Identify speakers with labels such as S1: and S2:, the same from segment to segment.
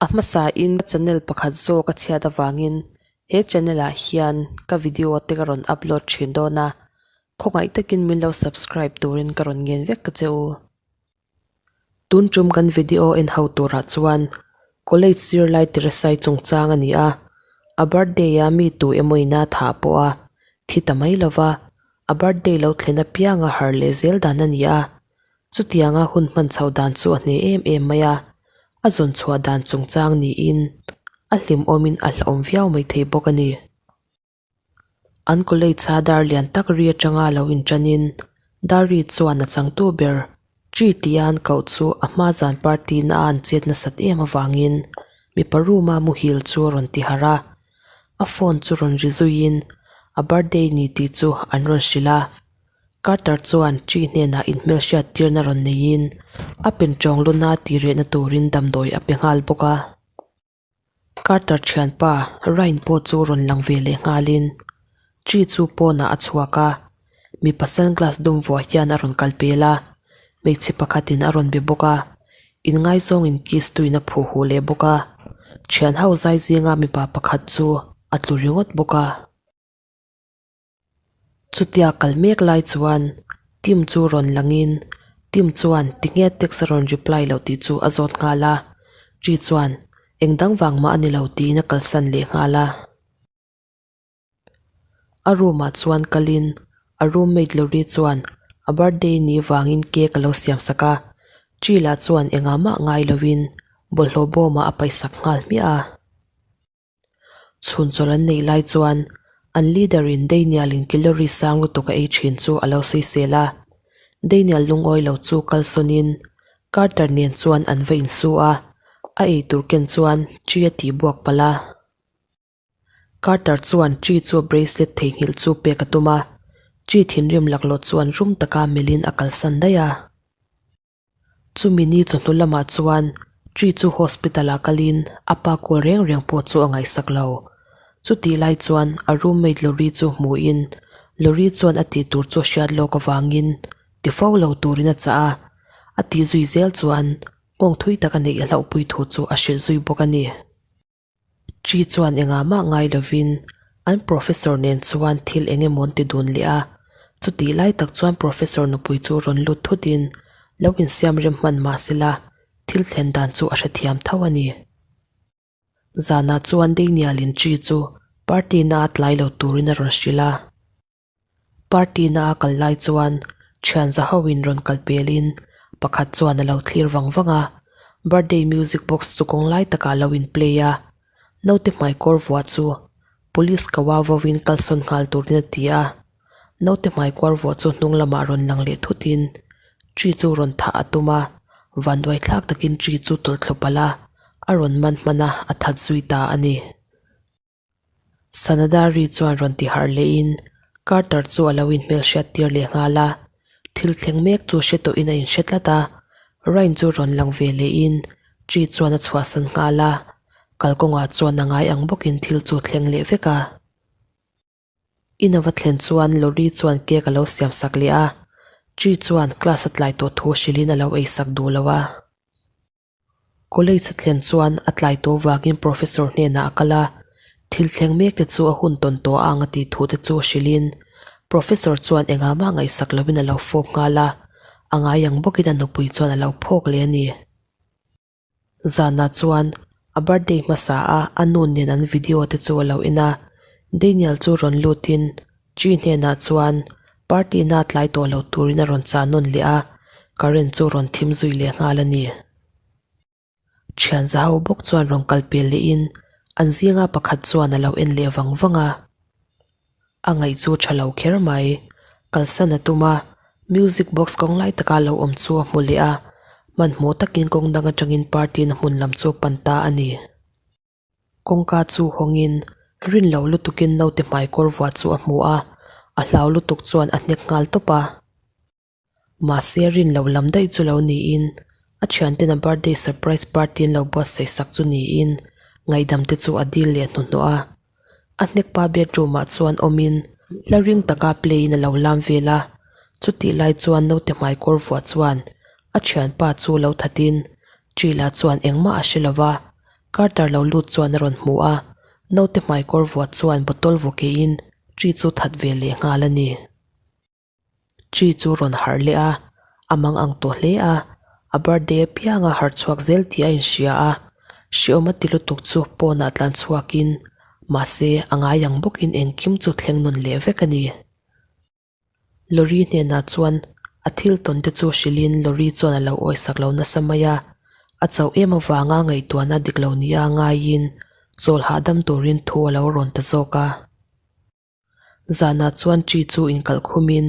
S1: A hmasa in channel pakhat zawk a chhiat avangin he channel ah hian ka video te ka rawn upload thin dawn a, khawngaih takin min lo subscribe turin ka rawn ngen vek ka che u. Tun tum kan video en ho turah chuan college zirlai Teresai chungchang a ni a, a birthday a mi tu emaw ina thah pawh a thi ta mai lova, a birthday lo thlen apianga harh leh zel dan a ni a, chutianga hun hman chhoh dan chu a hne em em mai a, a zawn chhuah dan chungchang niin a hlimawmin a hlauhawm viau maithei bawk a ni. An college a dar lian tak ri atanga lo inṭanin Dari chuan a changtu ber Tri tia an koh chu a hma zan party na a an chet nasat em avangin mipa room a muhil chu a rawn ti harh a, a phone chu rawn ri zuiin a birthday ni tih chu an rawn hrilh a. Carter chuan Tri hnenah inhmelhriat tirna rawn neiin a penṭawng luna tirehna turin damdawi a pe nghal bawk a. Carter thianpa Ryan pawh chu rawn lang ve leh nghalin Tree chu pawnah a chhuak a, mipa sunglass dum vuah hian a rawn kal pel a, hmeichhe pakhatin a rawn be bawk a, inngaizawngin kiss tuin a phuh huh leh bawk a, thian ho zai zinga mipa pakhat chu a tlu ringawt bawk a. Chutia kal mek lai chuan Tim chu rawn langin Tim chuan tinge text a rawn reply loh tih chu a zawt nghal a, Tri chuan eng dang vang mah a ni lo tiin a kalsan leh nghal a. A room ah chuan kalin a roommate Lori chuan a birthday ni vangin cake a lo siam sak a, Tri lah chuan engah mah ngai lovin bawlhhlawh bawmah a paihsak nghal hmiah a. Chhun chawlh an neih lai chuan an leader in Daniel in calorie sang lutuk a ei thin chu a lo sawisel a. Daniel lungawi lo chu kalsawn in Carter nen chuan an va insu a, a ei tur ken chuan Tri a tih buak palh a. Carter chuan Tri chu bracelet theihnghilh chu pek a tum a, Tri thinrim laklawh chuan rum taka melhin a kalsan daih a. Chumi ni chawhnu lamah chuan Tri chu hospital ah kalin a pa kawl reng reng pawh chu a ngaihsak lo. Chutih lai chuan a roommate Lori chu hmuhin Lori chuan a tih tur chu a hriat lawk avangin ti fo lo turin a chah a, a tih zui zel chuan nghawng thui tak a neih a hlauhpui thu chu a hrilh zui bawk a ni. Tri chuan engah mah ngai lovin an professor nen chuan thil eng emaw an ti dun leh a, chutih lai tak chuan professor nupui chu rawn lut thutin lo insiam rem hman mah sela thil thlen dan chu a hrethiam tho a ni. Zanah chuan Daniel-in Tri chu party na a tlai lo turin a rawn hrilh a. Party na a kal lai chuan thian za ho in rawn kal pelin pakhat chuan a lo thlir vang vang a, birthday music box chu kawng lai takah a lo in play a, naute hmaikawr vuah chu police ko a vawin kalsawn nghal turin a ti a, naute hmaikuar vuah chu hnung lamah rawn lang leh thutin tree chu rawn thah a tum a, vanduai thlak takin tree chu tawlh thlu palh a, a rawn man hman a, a that zui ta a ni. Sanadari chuan rawn ti harh lehin Carter chu a lo inhmelhriat tir leh nghal a, thil thleng mek chu hre tawhin a inhre tlat a, Ryan chu rawn lang ve lehin Tree chuan a chhuahsan nghal a, kalkawngah chuan a ngai ang bawkin thil chu thleng leh vek a. In a va thlen chuan Lori chuan cake a lo siam sak leh a, Tree chuan class a tlai tawh thu hrilhin a lo ei sak duh lo a. College a thlen chuan a tlai tawh vangin professor hnenah a kal a, thil thleng mek te chu a hun tawn tawh ang a tih thu te chu hrilhin professor chuan engah mah ngaihsak loin a lo fawp nghal a, a ngai ang bawkin a nupui chuan a lo phawk leh a ni. Zanah chuan a birthday hmasa a a nu nen an video te chu a lo en a, Daniel chu rawn lutin Chi hnenah chuan party na tlai tawh lo turin a rawn chah nawn leh a, current chu rawn thim zui leh nghal a ni. Thian za ho bawk chuan rawn kal pel lehin an zinga pakhat chuan a lo en leh vang vang a. A ngaih chu tha lo kher mai. Kalsan a tum a, music box kawng lai taka lo awm chu a hmu leh a, hmanhmawh takin kawng dang atangin party na hmun lam chu a pan ta a ni. Kawngka chu hawngin rin lo lutukin naute hmaikawr vuah chu a hmu a, a hlau lutuk chuan a hnek nghal tawp a. Mahse rin lo lam daih chu lo niin a thianten a birthday surprise party an lo buatsaih sak chu niin ngaihdam te chu a dil leh hnuhnawh a. A hnek pa bedroom ah chuan awmin hla ring taka play in a lo lam vel a, chutih lai chuan naute hmaikawr vuah chuan a thianpa chu lo thatin Trila chuan engmah a hre lova. Carter lo lut chuan a rawn hmu a, naute hmaikawr vuah chuan bottle vaw keiin Chi chu that ve leh nghal a ni. Chi chu rawn harh leh a, a mang ang tawh hle a, a birthday apianga harh chhuak zel tih a inhria a, hreawm a ti lutuk chu pawnah tlan chhuakin mahse a ngai ang bawkin engkim chu thleng nawn leh vek a ni. Lorry hnenah chuan a thil tawn te chu hrilhin Lorry chuan a lo awisak lo nasa mai a, a chauh em avanga ngaihtuahna dik lo nia ngaiin chawl hahdam turin thu a lo rawn ta zawk a. Zanah chuan Chi chu inkalh khumin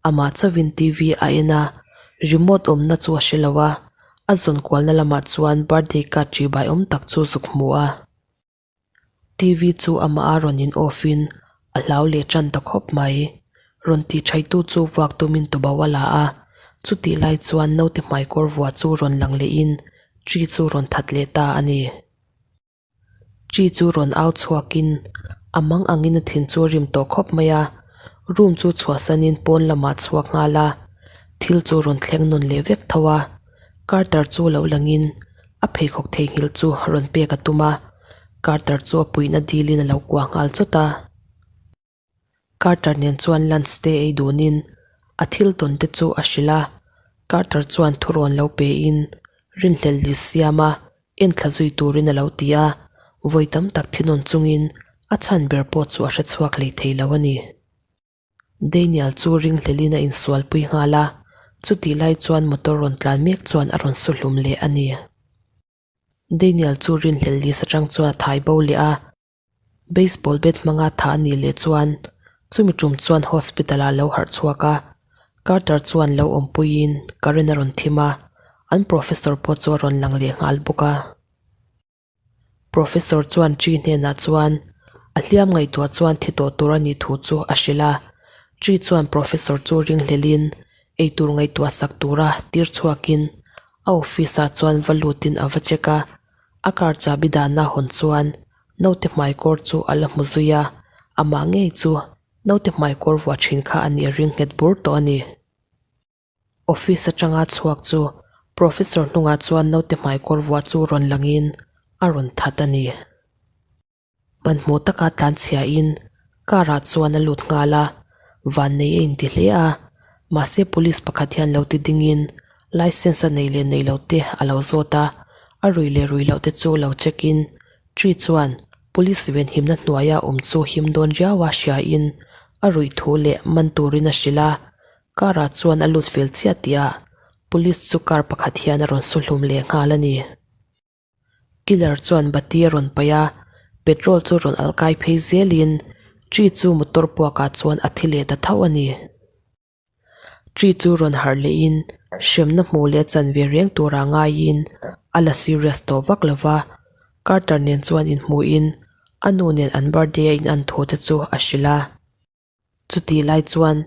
S1: amah chauhin TV a en a, remote awmna chu a hre lo a, a zawn kualna lamah chuan birthday card ṭihbai awm tak chu zuk hmu a. TV chu amah a rawn in off in a hlau leh tan ta khawp mai. Rawn tih thaitu chu vuak tumin tubo a la a, chutih lai chuan naute hmaikawr vuah chu rawn lang leh in Chi chu rawn that leh ta a ni. Chi chu rawn au chhuak in a mang angin a thin chu a rim tawh khawp mai a, room chu chhuahsan in pawn lamah chhuak nghal a, thil chu rawn thleng nawn leh vek tho a. Carter chu lo langin a pheikhawk theihnghilh chu rawn pek a tum a, Carter chu a puihna dilin a lo kuah nghal chawt a. Carter nen chuan lunch te ei dunin a thil tawn te chu a hrilh a, Carter chuan thurawn lo pein rinhlelh list siam a enthla zui turin a lo ti a, vawi tam tak thinawn chungin a chhan ber pawh chu a hrechhuak hlei thei lo a ni. Daniel chu ringhlelin a insualpui nghal a, chutih lai chuan motor rawn tlan mek chuan a rawn su hlum leh a ni. Daniel chu rinhlel list atang chuan a thai bo leh a, baseball bat hmanga thah a nih leh chuan chumi tum chuan hospital ah lo harh chhuak a, Carter chuan lo awmpuiin current a rawn thim a, an professor pawh chu a rawn lang leh nghal bawk a. Professor chuan Chi hnenah chuan a hliam ngaihtuah chuan thi tawh tur a nih thu chu a hrilh a. Chi chuan Professor chu ringhlelin eitur ngaihtuah sak tura tir chhuakin a office ah chuan va lutin a va check a. A car chahbi dahna hawn chuan naute hmaikawr chu a la hmu zui a, amah ngei chu naute hmaikawr vuah thin kha a nih a ring nghet bur tawh a ni. Office atanga chhuak chu Professor hnungah chuan naute hmaikawr vuah chu rawn langin a rawn that a ni. Hmanhmawh taka tlanchhiahin car ah chuan a lut nghal a, vannei a inti hle a, mahse police pakhat hian lo ti dingin license a nei leh nei lo te a lo zawt a, a rui leh rui loh te chu lo check in Tree chuan police venhimna hnuaia awm chu him dawn riau a hriain a ruih thu leh man turin a hrilh a, Car ah chuan a lut fel chiah tih ah police chu car pakhat hian a rawn su hlum leh nghal a ni. Killer chuan bati a rawn paih a, petrol chu rawn alh kai phei zelin tree chu motor puak ah chuan a thi leh ta tho a ni. Tree chu rawn harh lehin hremna hmuh leh chanve reng turah ngaiin a la serious tawh vak lo va, Carter nen chuan inhmuhin a nu nen an birthday a in an thu te chu a hrilh a. Chutih lai chuan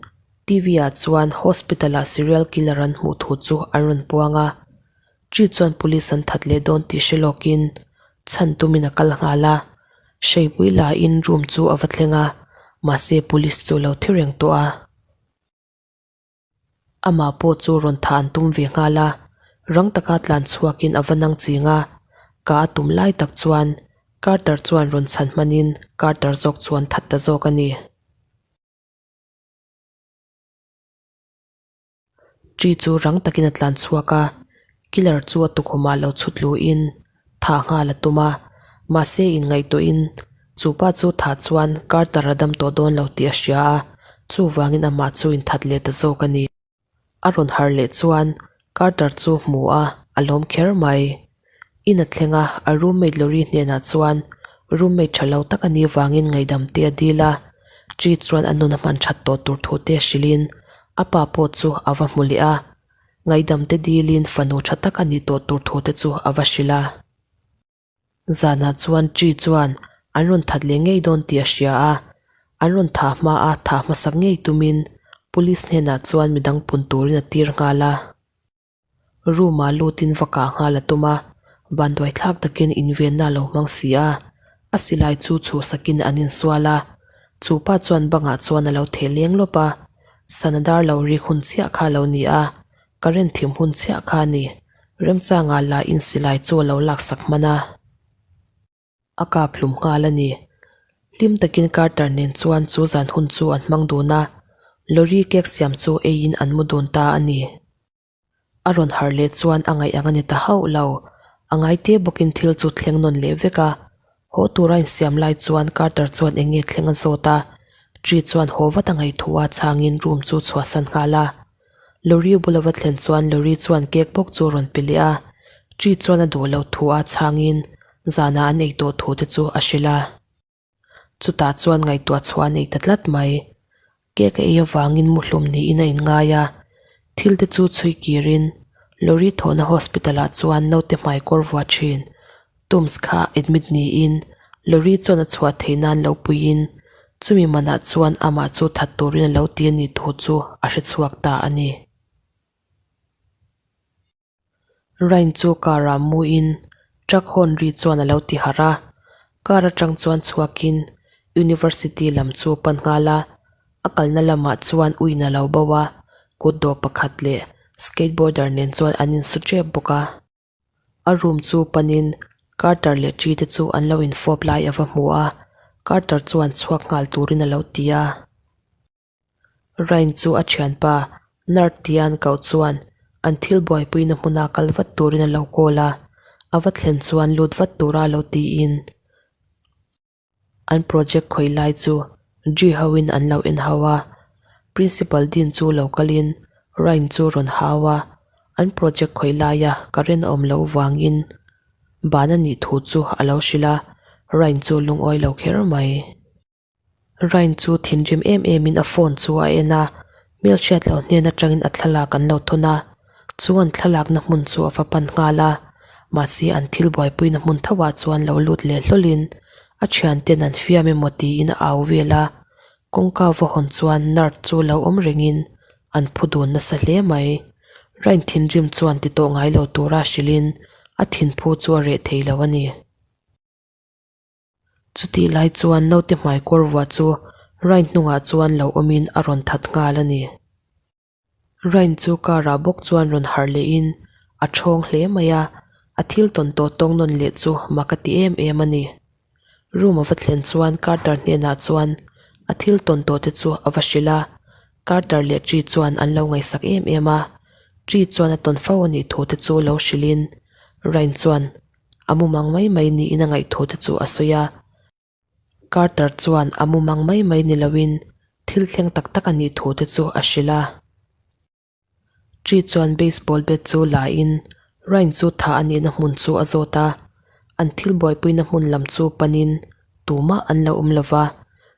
S1: TV ah chuan hospital ah serial killer an hmuh thu chu an rawn puang a, Chi chuan police an that leh dawn tih hre lawkin chhan tumin a kal nghal a, hreipui lain room chu a va thleng a, mahse police chu a lo thi reng tawh a. Amah pawh chu rawn thah an tum ve nghal a, rang taka tlan chhuakin a va nang ching a, ka a tum lai tak chuan Carter chuan rawn chhan hmanin Carter zawk chuan that ta zawk a ni. Tree chu rang takin a tlan chhuak a, killer chu a tukhumah lo chhut luhin thah nghal a tum a, mahse inngaihtuahin chu pa chu thah chuan Carter a dam tawh dawn lo tih a hria a, chuvangin amah chu inthat leh ta zawk a ni. A rawn harh leh chuan Carter chu hmu a, a lawm kher mai. In a thleng a, a roommate Lori hnenah chuan roommate tha lo tak a nih vangin ngaihdam te a dil a, Chi chuan a nun a hman that tawh tur thu te hrilhin a pa pawh chu a va hmu leh a. Ngaihdam te dilin fanu tha tak a nih tawh tur thu te chu a va hrilh a. Zanah chuan Chi chuan an rawn that leh ngei dawn tih a hria a, an rawn thah hma a thah hmasak ngei tumin Police hnenah chuan midang pun turin a tir nghal a. Room ah lutin va kah nghal a tum a, vanduai thlak takin invenna a lo hmang si a, a silai chu chhuhsakin an insual a, chu pa chuan bangah chuan a lo theh leng lawp a, sana dar lo rik hun chiah kha a lo ni a, current thim hun chiah kha a ni, remchangah lah in silai chu a lo laksak hman a. A kap hlum nghal a ni. Hlim takin Carter nen chuan chu zan hun chu an hmang dun a, lorry cake siam chu eiin an mu dun ta a ni. A rawn harh leh chuan a ngaih ang a ni ta hauh lo. A ngaite bawkin thil chu thleng nawn leh vek a. Haw tura insiam lai chuan Carter chuan eng nge thleng a zawt a, Tree chuan haw vat a ngaih thu a chhangin room chu chhuahsan nghal a. Lorry bula va thlen chuan Lorry chuan cake bawk chu a rawn pe leh a, Tree chuan a duh loh thu a chhangin zanah an ei tawh thu te chu a hrilh a. Chutah chuan ngaihtuah chhuah a nei ta tlat mai. Cake a ei avangin muhlum niin a inngai a, thil te chu chhui kirin Lorry thawhna hospital ah chuan naute hmaikawr vuah thin Tums kha admit niin Lorry chuan a chhuah theih nan lo puiin chumi manah chuan amah chu that turin a lo ti a nih thu chu a hre chhuak ta a ni. Rain chu car ah muin truck horn ri chuan a lo ti harh a, car atang chuan chhuakin University lam chu a pan nghal a, a kalna lamah chuan uin a lo bo a, kutdawh pakhat leh skateboarder nen chuan an insu tep bawk a. A room chu panin Carter leh Tree te chu an lo infawp lai a va hmu a, Carter chuan chhuak nghal turin a lo ti a. Rain chu a thianpa Nerd tia an koh chuan an thil buaipuina hmuna kal vat turin a lo call a, a va thlen chuan lut vat tura a lo tiin An project khawih lai chu Dri hoin an lo en hau a, Principal Dean chu lo kalin Ryan chu rawn hau a, an project khawih laia current a awm loh vangin ban a nih thu chu a lo hrilh a, Ryan chu lungawi lo kher mai. Ryan chu thinrim em emin a phone chu a en a, hmelhriat loh hnen atangin a thlalak an lo thawn a, Chu an thlalakna hmun chu a va pan nghal a, mahse an thil buaipuina hmun thoah chuan lo lut leh hlawlin a thianten an fiam emaw tiin a au vel a, kawngka va hawn chuan nerd chu lo awm rengin an phu dun nasa hle mai. Rain thinrim chuan ti tawh ngai lo tura hrilhin a thinphu chu a reh thei lo a ni. Chutih lai chuan naute hmaikawr vuah chu Rain hnungah chuan lo awmin a rawn that nghal a ni. Rain chu car ah bawk chuan rawn harh lehin a thawng hle mai a, a thil tawn tawh tawng nawn leh chu mak a ti em em a ni. Room a va thlen chuan Carter hnenah chuan a thil tawn tawh te chu a va hrilh a, Carter leh Tree chuan an lo ngaihsak em em a, Tree chuan a tawn fo a nih thu te chu lo hrilhin Rain chuan a mumang mai mai niin a ngaih thu te chu a sawi a. Carter chuan a mumang mai mai ni loin thil thleng tak tak a nih thu te chu a hrilh a. Tree chuan baseball bat chu la in Ryan chu thah a nihna hmun chu a zawt a, an thil buaipuina hmun lam chu panin tumah an lo awm lo va,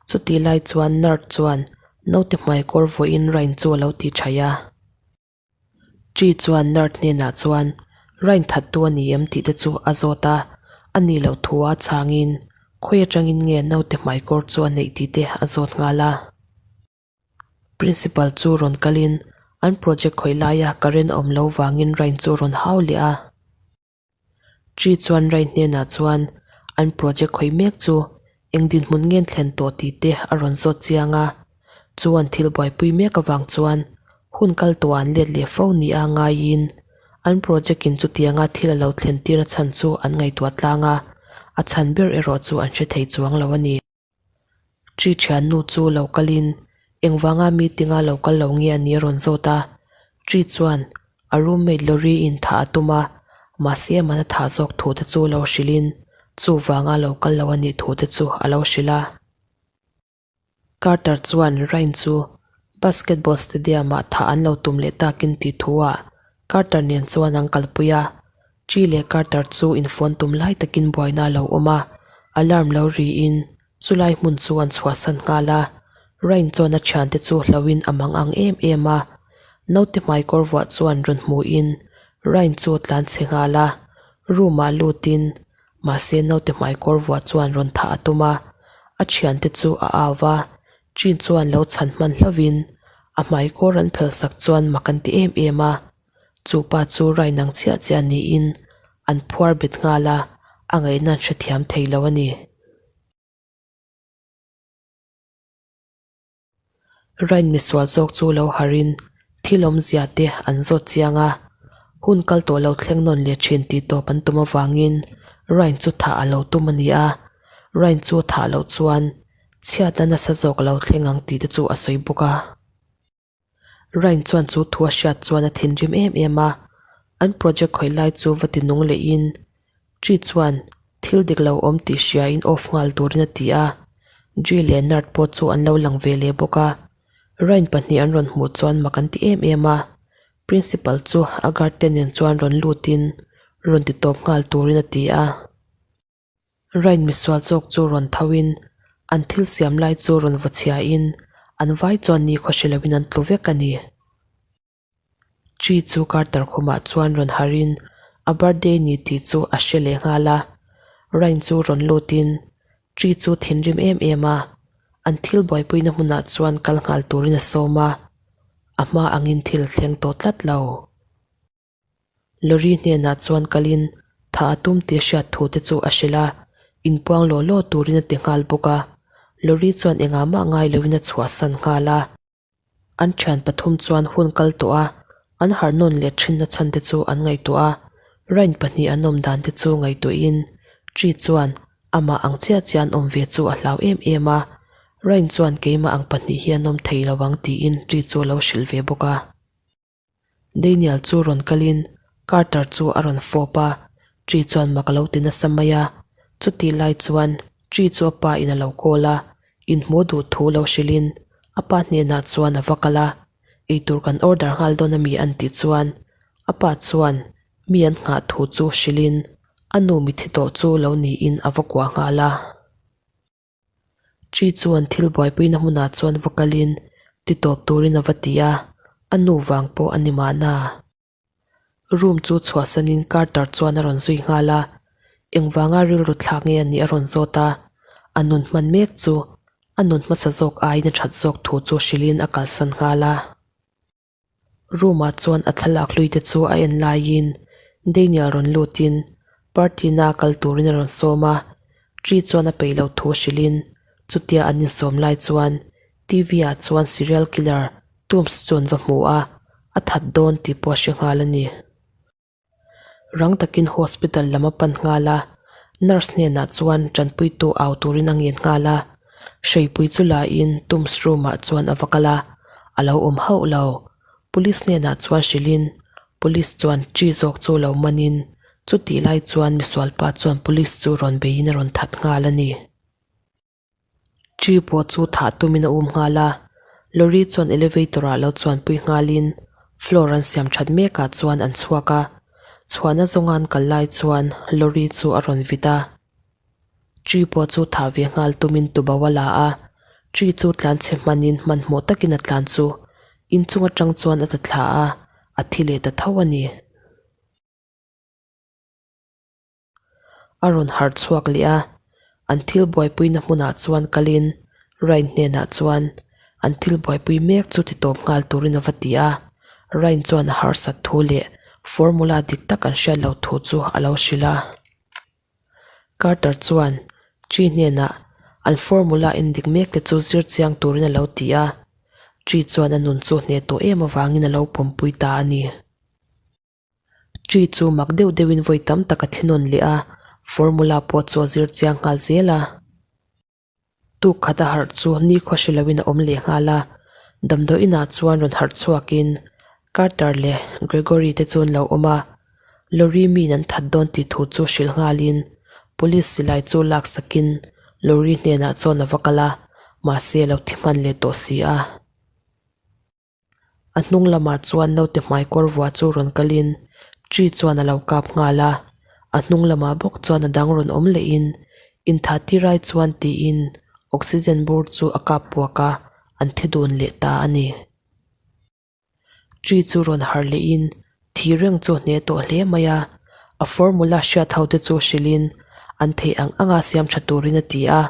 S1: chutih lai chuan Nerd chuan naute hmaikawr vawiin Ryan chu a lo ti thaih a. Tree chuan Nerd hnenah chuan Rain thattu a ni em tih te chu a zawt a, a nih loh thu a chhangin khawi atangin nge naute hmaikawr chu a neih tih te a zawt nghal a. Principal chu rawn kalin an project khawih laia current a awm lo vangin Rain chu rawn hau leh a. Tree chuan Ray hnenah chuan an project khawih mek chu eng dinhmun ngen thlen tawh tih te a rawn zawt chiang a, chu an thil buaipui mek avang chuan hun kal tawh an let leh fo nia ngaiin an project in chutianga thil a lo thlen tirna chhan chu an ngaihtuah tlang a, a chhan ber erawh chu an hre thei chuang lo a ni. Tree thiannu chu lo kalin engvanga meeting a lo kal lo nge a ni a rawn zawt a, Tree chuan a roommate Lori in thah a tum a, mahse amah a thah zawk thu te chu lo hrilhin chuvanga lo kal lo a nih thu te chu a lo hrilh a. Carter chuan Ryan chu basketball stadium ah thah an lo tum leh takin tih thu ah Carter nen chuan an kalpui a, Tree leh Carter chu infawn tum lai takin buaina a lo awm a, alarm lo riin chulai hmun chu an chhuahsan nghal a, Rain chuan a thiante chu hlauhin a mang ang em em a, naute hmaikawr vuah chuan rawn hmuhin Rain chu a tlan chhe nghal a, room ah lutin mahse naute hmaikawr vuah chuan rawn thah a tum a, a thiante chu a au va, Tree chuan lo chhan hman hlauhin a hmaikawr an phelsak chuan mak an ti em em a. Chu pa chu rai nang chiah chiah niin an phuar bet nghal a, a ngaihna an hrethiam thei lo a ni. Rain misual zawk chu lo harin thil awmzia te an zawt chiang a, hun kal tawh lo thleng nawn leh thin tih tawp an tum avangin Rain chu thah a lo tum a ni a. Ryan chu a thah loh chuan chhiatna nasa zawk a lo thleng ang tih te chu a sawi bawk a. Ryan chuan chu thu a hriat chuan a thinrim em em a, an project khawih lai chu va ti nung leh in Tree chuan thil dik lo awm tih hria in off nghal turin a ti a, Dri leh Nard pawh chu an lo lang ve leh bawk a, Ryan pahnih an rawn hmuh chuan mak an ti em em a, Principal chu a guard te nen chuan rawn lut in rawn ti tawp nghal turin a ti a. Ryan misual zawk chu rawn tho in an thil siam lai chu rawn vaw chhia in an vai chuan ni khaw hre lo in an tlu vek a ni. Tree chu Carter khumah chuan rawn harh in a birthday ni tih chu a hre leh nghal a, Ryan chu rawn lut in Tree chu thinrim em em a, an thil buaipuina hmunah chuan kal nghal turin a sawm a, a hma angin thil a thleng tawh tlat lo. Lorry hnenah chuan kalin tha a tum tih a hriat thu te chu a hrilh a, inpuang law law turin a ti nghal bawk a, Lorry chuan engah mah ngai loin a chhuahsan nghal a. An thian pathum chuan hun kal tawh a, an harh nawn leh thinna chhan te chu an ngaihtuah a, Rain pahnih an awm dan te chu ngaihtuahin Tree chuan amah ang chiah chiah an awm ve chu a hlau em em a, Rain chuan keimah ang pahnih hi an awm thei lo ang tiin Tree chu a lo hrilh ve bawk a. Daniel chu rawn kalin Carter chu a rawn fawp a, Tree chuan mak a lo ti nasa mai a. Chutih lai chuan Tree chu a pa in a lo call a, inhmuh duh thu lo hrilhin a pa hnenah chuan a va kal a, eitur kan order nghal dawn ami an tih chuan a pa chuan mi an nghah thu chu hrilhin a nu mithi tawh chu lo niin a va kuah nghal a. Chi chuan thil buaipuina hmunah chuan va kalin ti tawp turin a va ti a, a nu vang pawh a ni mahna. Room chu chhuahsanin Carter chuan a rawn zui nghal a, engvanga rilru thlak nge a nih a rawn zawt a, a nun hman mek chu a nun hmasa zawk aiin a that zawk thu chu hrilhin a kalsan nghal a. Room ah chuan a thlalak hlui te chu a en laiin Daniel rawn lutin party na kal turin a rawn sawm a, Tree chuan a peih loh thu hrilhin chutia an insawm lai chuan T_V ah chuan serial killer Tooms chu an va hmu a, a that dawn tih pawh a hre nghal a ni. Rang takin hospital lam a pan nghal a, nurse hnenah chuan tanpuitu au turin a ngen nghal a, hreipui chu lain Tombs room ah chuan a va kal a, a lo awm hauh lo. Police hnenah chuan hrilhin police chuan Chi zawk chu lo manin chutih lai chuan misualpa chuan police chu rawn beiin a rawn that nghal a ni. Tree pawh chu thah tumin a um nghal a, lorry chuan elevator ah lo chuanpui nghalin floor an siam that mekah chuan an chhuak a, chhuahna zawnga an kal lai chuan lorry chu a rawn vit a. Tree pawh chu thah ve nghal tumin tubo a la a, tree chu tlan chhe hmanin hmanhmawh takin a tlan chu inchung atang chuan a ta thla a, a thi leh ta tho a ni. A rawn harh chhuak leh a, an thil buaipuina hmunah chuan kalin Ryan hnenah chuan an thil buaipui mek chu ti tawp nghal turin a va ti a, Ryan chuan a harsat thu leh formula dik tak an hriat loh thu chu a lo hrilh a. Carter chuan Tree hnenah an formula en dik mek te chu zir chiang turin a lo ti a, Tree chuan a nun chu hneh tawh em avangin a lo pawmpui ta a ni. Tree chu mak deuh deuhin vawi tam tak a thinawn leh a, formula pawh chu a zir chiang nghal zel a. Tuk khat a harh chu nikhua hre loin a awm leh nghal a, damdawi inah chuan rawn harh chhuakin Carter leh Gregory te chu an lo awm a, Lorry miin an that dawn tih thu chu hrilh nghalin police silai chu laksakin Lorry hnenah chuan a va kal a, mahse a lo thi hman leh tawh si a. A hnung lamah chuan naute hmaikawr vuah chu rawn kalin tree chuan a lo kap nghal a, a hnung lamah bawk chuan a dang rawn awm lehin intha tirai chuan tiin oxygen bur chu a kap puak a, an thi dun leh ta a ni. Tree chu rawn harh lehin thi reng chu a hne tawh hle mai a, a formula hriat ho te chu hrilhin an theih ang anga siam tha turin a ti a,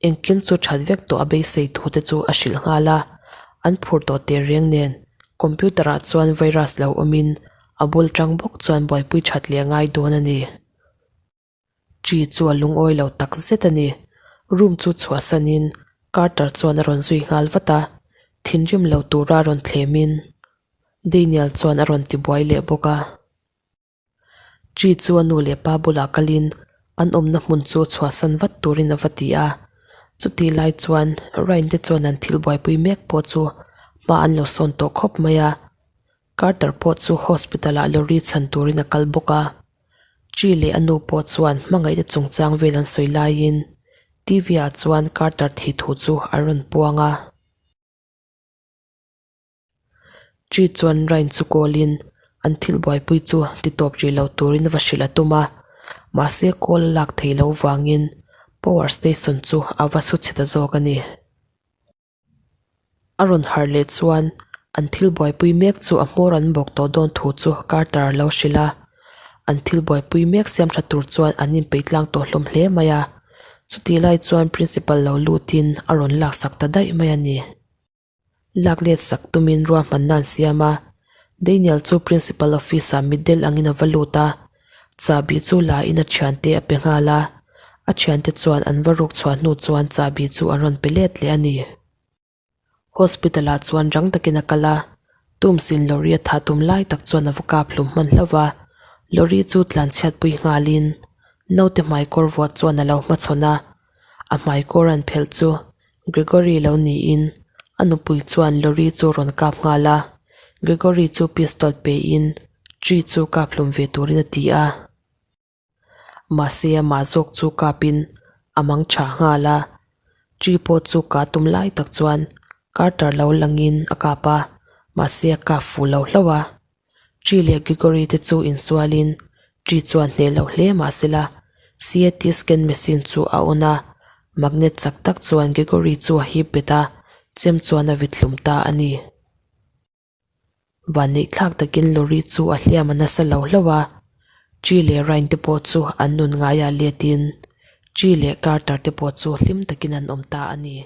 S1: Engkim chu that vek tawh a beisei thu te chu a hrilh nghal a, an phur tawh teh reng nen computer ah chuan virus lo awmin a bul tang bawk chuan buaipui that leh ngai dawn a ni. Tree chu a lungawi lo tak zet a ni. Room chu chhuahsanin Carter chuan a rawn zui nghal vat a, thinrim lo tura rawn thlemin Daniel chuan a rawn tibuai leh bawk a. Chi chu a nu leh pa bulah kalin An awmna hmun chu chhuahsan vat turin a va ti a. Chutih lai chuan Ryan te chuan an thil buaipui mek pawh chu hma an lo sawn tawh khawp mai a. Carter pawh chu hospital ah lorry chhan turin a kal bawk a. Chi leh a nu pawh chuan hmangaihna chungchang vel an sawi laiin T_V ah chuan Carter thih thu chu a rawn puang a. Chi chuan Ryan chu call in an thil buaipui chu ti tawp rih lo turin va hrilh a tum a, mahse call a lak thei lo vangin power station chu a va su chhe ta zawk a ni. A rawn harh leh chuan an thil buaipui mek chu a hmawr an bawk tawh dawn thu chu Carter a lo hrilh a. An thil buaipui mek siam tha tur chuan an inpeih tlang tawh hlawm hle mai a. Chutih lai chuan Principal lo lutin a rawn laksak ta daih mai a ni. Lak let sak tumin ruahmanna an siam a. Daniel chu Principal office ah mitdel angin a va lut a. Chahbi chu la in a thiante a pe nghal a, a thiante chuan an va ruk chhuah hnu chuan chahbi chu an rawn pe let leh a ni. Hospital ah chuan rang takin a kal a, Tombs in lorry a thah tum lai tak chuan a va kap hlum hman hlauh a, lorry chu tlan chhiat pui nghalin naute hmaikawr vuah chuan a lo hmachhawn a, a hmaikawr an phelh chu Gregory lo niin a nupui chuan lorry chu rawn kap nghal a, Gregory chu pistol pein tree chu kap hlum ve turin a ti a. Mahse amah zawk chu kapin a mang tha nghal a, tree pawh chu kah tum lai tak chuan Carter lo langin a kap a, mahse a kap fuh lo hlauh a. Tree leh Gregory te chu insualin Tree chuan hneh loh hle mahsela CAT scan machine chu a on a, magnet chak tak chuan Gregory chu a hip bet a, chem chuan a vit hlum ta a ni. Vanneih thlak takin lorry chu a hliam a nasa lo hlauh a, Tree leh Ryan te pawh chu an nun ngaiah letin Tree leh Carter te pawh chu hlim takin an awm ta a ni.